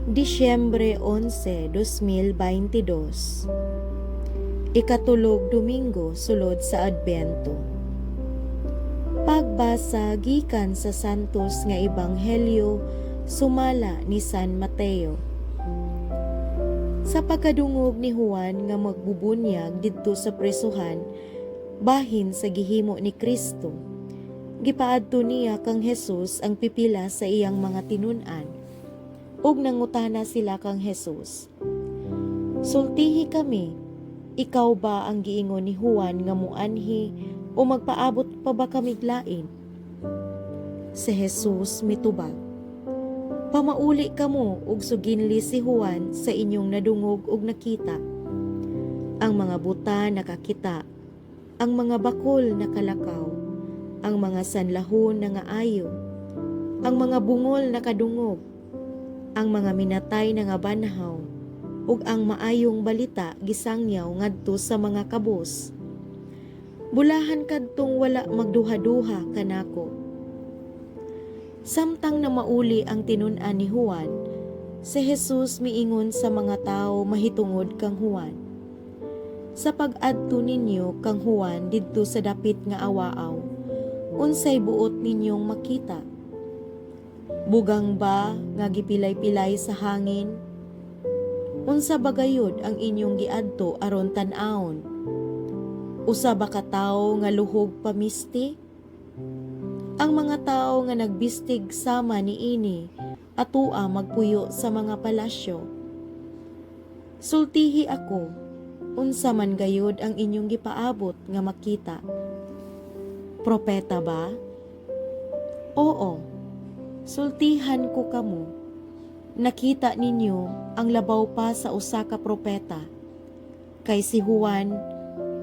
Disyembre 11, 2022. Ikatulog Domingo sulod sa Adbento. Pagbasa gikan sa Santos nga Ebanghelyo sumala ni San Mateo. Sa pagkadungog ni Juan nga magbubunyag didto sa presuhan bahin sa gihimo ni Kristo, gipaadto niya kang Jesus ang pipila sa iyang mga tinun-an ug nangutana sila kang Jesus. "Sultihi kami, ikaw ba ang giingon ni Juan nga muanhi o magpaabot pa ba kamig lain?" Si Jesus mitubag, "Pamauli kamo ug suginli si Juan sa inyong nadungog ug nakita. Ang mga buta nakakita, ang mga bakol nakalakaw, ang mga sanlahon nangaayo, ang mga bungol nakadungog, ang mga minatay nangabanhaw, ug ang maayong balita gisangyaw ngadto sa mga kabos. Bulahan kadtong wala magduha-duha kanako." Samtang namauli ang tinun-an ni Juan, si Jesus miingon sa mga tao mahitungod kang Juan, "Sa pag-adto ninyo kang Juan didto sa dapit nga awaaw, unsay buot ninyong makita? Bugang ba nga gipilay-pilay sa hangin? Unsa ba gayud ang inyong giadto aron tan-awon? Usa ba ka tawo nga luhog pamisti? Ang mga tawo nga nagbistig sama niini atua magpuyo sa mga palasyo. Sultihi ako, unsa man gayud ang inyong gipaabot nga makita? Propeta ba? Oo, sultihan ko kamo. Nakita ninyo ang labaw pa sa usa ka propeta. Kay si Juan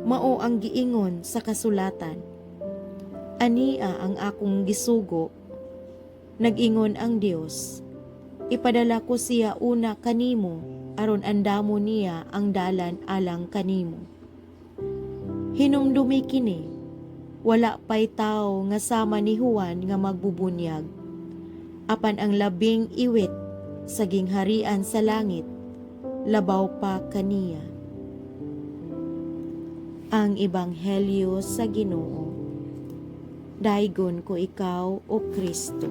mao ang giingon sa kasulatan, 'Ania ang akong gisugo. Nag-ingon ang Dios, 'Ipadala ko siya una kanimo aron andamo niya ang dalan alang kanimo.' Hinumdumi kini, wala pay tawo nga sama ni Juan nga magbubunyag. Apan ang labing iwit sa gingharian sa langit, labaw pa kaniya." Ang Ebanghelyo sa Ginoo. Daygon ko ikaw, O Kristo.